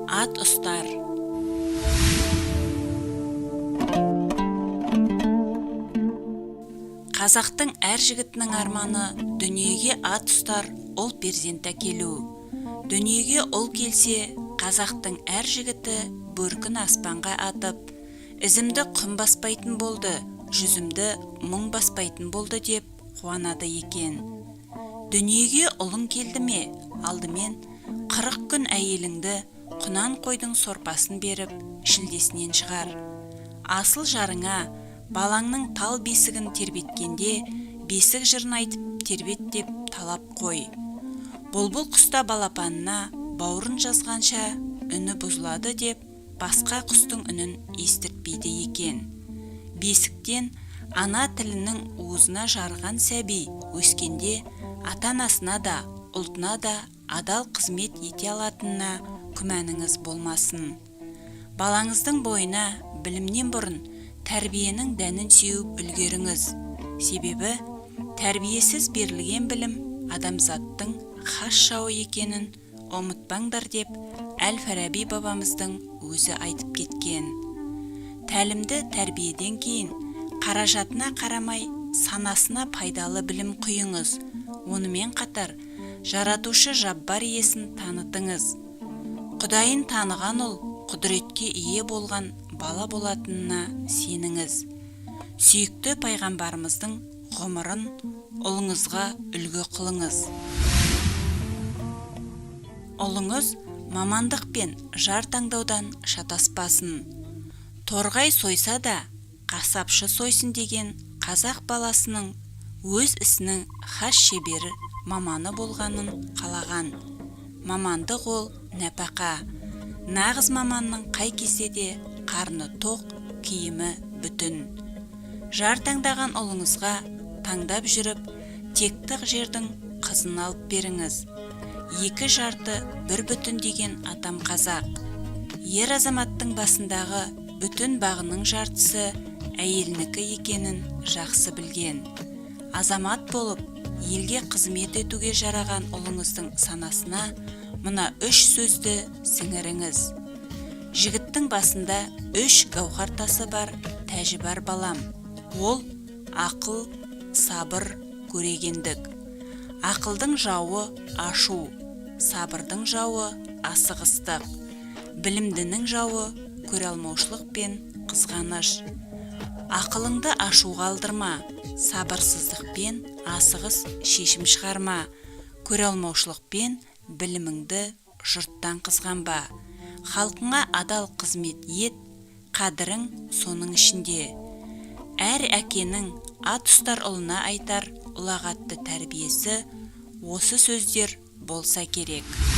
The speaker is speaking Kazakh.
Ат ұстар. Қазақтың әр жігітінің арманы дүниеге ат ұстар ұл перзент әкелу. Дүниеге ұл келсе, қазақтың әр жігіті бөркін аспанға атып, ізімді құм баспайтын болды, жүзімді мұң баспайтын болды деп қуанады екен. Дүниеге ұлың келді ме, алдымен 40 күн әйеліңді құнан қойдың сорпасын беріп, шілдесінен шығар. Асыл жарыңа балаңның тал бесігін тербеткенде бесік жырын айтып тербет деп талап қой. Бұлбұл құста балапанына бауырын жазғанша үні бұзылады деп басқа құстың үнін естіртпейді екен. Бесіктен ана тілінің уызына жарыған сәби өскенде ата-анасына да, ұлтына да адал қызмет ете алатынына күмәніңіз болмасын. Балаңыздың бойына білімнен бұрын тәрбиенің дәнін сеуіп үлгеріңіз. Себебі тәрбиесіз берілген білім адамзаттың хас жауы екенін ұмытпаңдар деп Әл-Фараби бабамыздың өзі айтып кеткен. Тәлімді тәрбиеден кейін қаражатына қарамай санасына пайдалы білім құйыңыз. Онымен қатар жаратушы жаббар иесін танытыңыз. Құдайын таныған ұл құдіретке ие болған бала болатынына сеніңіз. Сүйікті пайғамбарымыздың ғұмырын ұлыңызға үлгі қылыңыз. Ұлыңыз мамандық пен жар таңдаудан шатаспасын. Торғай сойса да, қасапшы сойсын деген қазақ баласының өз ісінің хас шебері маманы болғанын қалаған. Мамандық ол нәпақа. Нағыз маманның қай кезде де қарны тоқ, киімі бүтін. Жар таңдаған ұлыңызға таңдап жүріп, текті жердің қызын алып беріңіз. Екі жарты бір бүтін деген атам қазақ. Ер азаматтың басындағы бүтін бағының жартысы әйелінікі екенін жақсы білген. Азамат болып, елге қызмет етуге жараған ұлыңыздың санасына мына үш сөзді сіңіріңіз. Жігіттің басында үш гауһар тасы бар, тәжі бар балам. Ол ақыл, сабыр, көрегендік. Ақылдың жауы ашу, сабырдың жауы асығыстық, білімдінің жауы көре алмаушылық пен қызғаныш. Ақылыңды ашуға алдырма, сабырсыздықпен асығыс шешім шығарма, көре алмаушылықпен біліміңді жұрттан қызғанба. Халқыңа адал қызмет ет, қадірің соның ішінде. Әр әкенің ат ұстар ұлына айтар ұлағатты тәрбиесі осы сөздер болса керек.